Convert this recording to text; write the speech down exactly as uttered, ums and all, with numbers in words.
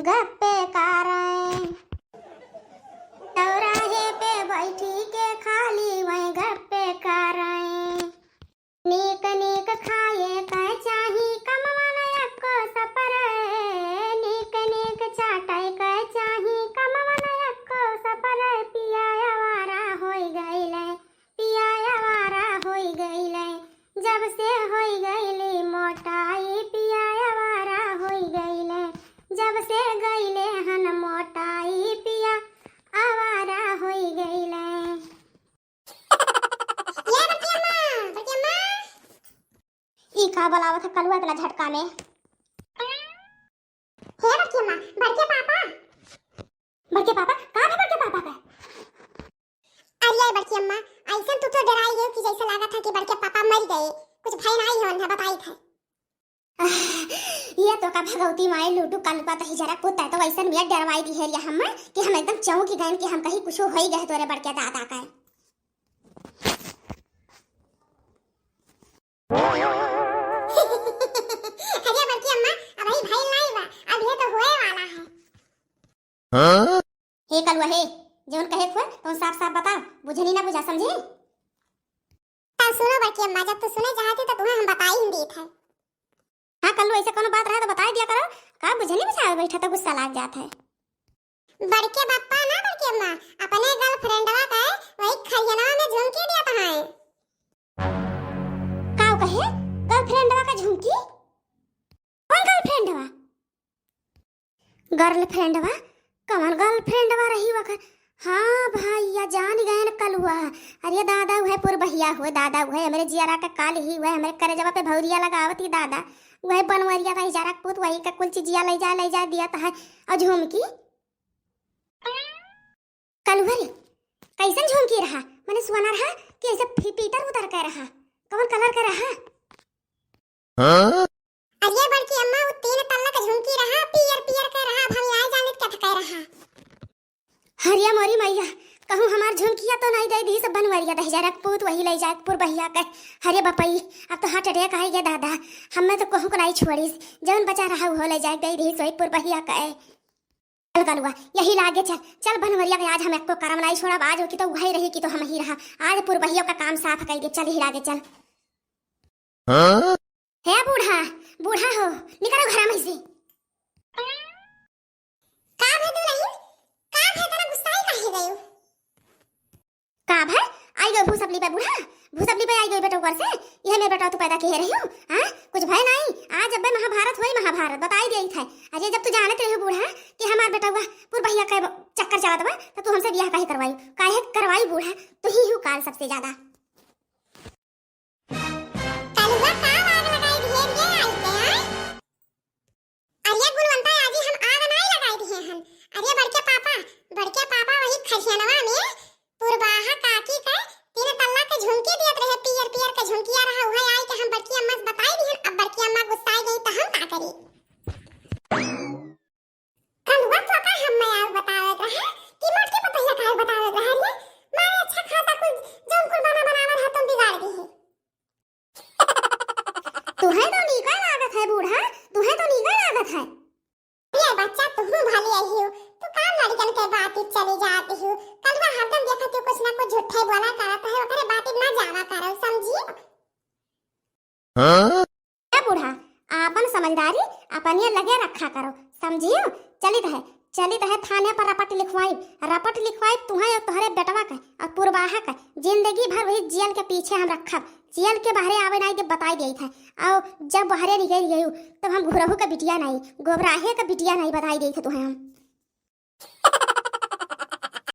गप्पे कारें। चौराहे पे बैठी के खाली वहीं गप्पे कारें। नीक नीक खाए कै चाही, कमवा न एक्को सपरे। नीक नीक चाटे कै चाही, कमवा न एक्को सपरे। पिया आवारा होई गइले, पिया आवारा होई गइले। जब से होई गइली मोटाई, पिया आवारा होई गइले। जब से गइले हन मोटाई, पिया आवारा होई गइले। ए बड़की अम्मा, बड़की अम्मा। ई का बोलावत है कलुआ इतना झटका में? हे बड़की अम्मा, बड़के पापा। बड़के पापा? का है बड़के पापा का? अरे बड़की अम्मा, अइसन तू तो डराई गई कि जैसे लागत है कि बड़के पापा मर गए। कुछ भय नाहीं होन है, बताई थे। ये तो का भगवती माई लूटू कलुआ दहिजरा कुत्ता तो वैसन में डरवाई दी है रिया हम कि हम एकदम चौंकी गए कि हम कहीं कुछ होई गए तोरे बड़के दादा का। अरे बड़की अम्मा, अबही भइल नाई बा, अब ये तो होए वाला है। हाँ? हे कलुआ हे, जौन कहे खुए तो साफ साफ बताओ, बुझनी ना बुझा समझी। तब सुनो बड़की अम्मा, जब तू सुने चाहती तो तुम्हें हम बताई ही देत है। हाँ कल्लू, ऐसे कोनो बात रहे तो बताई दिया करो, का बुझनी बुझावे बैठा तो गुस्सा लाग जात है। बड़के बप्पा ना बड़की अम्मा, अपने गर्लफ्रेंडवा का वही खरियनवा में झुमकी दिया था। का कहे? गर्लफ्रेंडवा का झुमकी? कौन गर्लफ्रेंडवा? गर्लफ्रेंडवा? कौन गर्लफ्रेंडवा रही वकर? हाँ भैया, जान गए न कलुआ। अरे दादा, वह पुरबहिया हुए दादा, वह हमरे जियरा का काल ही हुए, हमरे करेजवा पे भौरिया लगावत ही दादा। वह बनवरिया रही जरा पूत, वही का कुल चीजिया ले जा, ले जा दिया था। और झुमकी? कलुआ रे, कैसन झुमकी रहा? मने सोना रहा कि ऐसे फी-, पीतर उतर के रहा? कौन कलर का रहा? हाँ? अरे बड़की अम्मा, वो तीन तल्ला का झुमकी रहा, पियर पियर का रहा, भमियाए जाने के ठके रहा। हरिया मोरी मैया, कहूँ हमार झुमकिया तो नहीं दे दी सब बनवरिया दहिजरा पूत वही ले जाए पुरबहिया के। हरे बपई, अब तो हार्ट अटैक आई गया दादा, हमें तो कहूँ को नहीं छोड़ीस, जौन बचा रहा वो ले जाए दे दी सोई पुरबहिया के। चल कलुआ, यही लागे चल, चल बनवरिया के आज हम एको करम नाई छोड़ब, आज ओकी तो उहै रही कि तो हमही रहा, आज पुरबहिया का काम साफ कइ दे, चल यही लागे चल। हाँ? हे बूढ़ा, बूढ़ा हो, निकलो घरा में से। का भे दुलहिन, का भे इतना गुस्साई काहे गयो? का भय? आई गयो भूसपली पे बूढ़ा, भूसपली पे आई गयो बेटवा घर से। यह मेरे बेटवा तू पैदा किए रही हो, हाँ? कुछ भय नहीं, आज अब्बे महाभारत होई महाभारत, बताई दिया था। अरे जब तू जानत रही हो बूढ़ा कि हमार बेटवा पुरबहिया के चक्कर चलत बा, तो तू हमसे बियाह काहे करवाई? काहे करवाई बूढ़ा? तू ही हूँ काल सबसे ज्यादा। कलुआ का आग लगाई दिहे रे आई के, आय? अरे गुणवंता आजी हम आग नाई लगाई दिहे हन। अरे बड़के पापा, बड़के पापा वही खरियनवा में पुरबाहा काकी के तीन तल्ला के झुमकी दियत रहे, पियर पियर के झुमकिया रहा, उहे आई के हम बड़की अम्मा से बताई दिहन। अब बड़की अम्मा गुस्साई गई तो हम का करी? कलुआ तो का हम मैं आग बतावत रहा कि मोटकी पतैया का आग बतावत रहा रे? मारे अच्छा खासा कुछ जौन कुल बना बनावत है तुम बिगाड़ दी है। तुहे तो नीका लागत है बूढ़ा, तुहे तो नीका लागत है। ये बच्चा, तुहू भले अही हो, तू का लड़कन के बात ही चली जाती हो। कलुआ हरदम देखत हो कुछ ना कुछ झूठे बोला करत है, ओकरे बात ही ना जावा करो, समझी? हाँ? ए बूढ़ा, आपन समझदारी अपने लगे रखा करो, समझियो? चलित है, चलित है थाने पर रपट लिखवाई, रपट लिखवाई तुहे और तोहरे बेटवा के और पुरबाहा के, जिंदगी भर वही जेल के पीछे हम रखब, जेल के बाहरे आवे नाई दे, बताई देत है। और जब बाहरे निकल गयू तब हम घुरहू का बिटिया नाई, गोबराहे का बिटिया नाई, बताई देत है तुहे हम।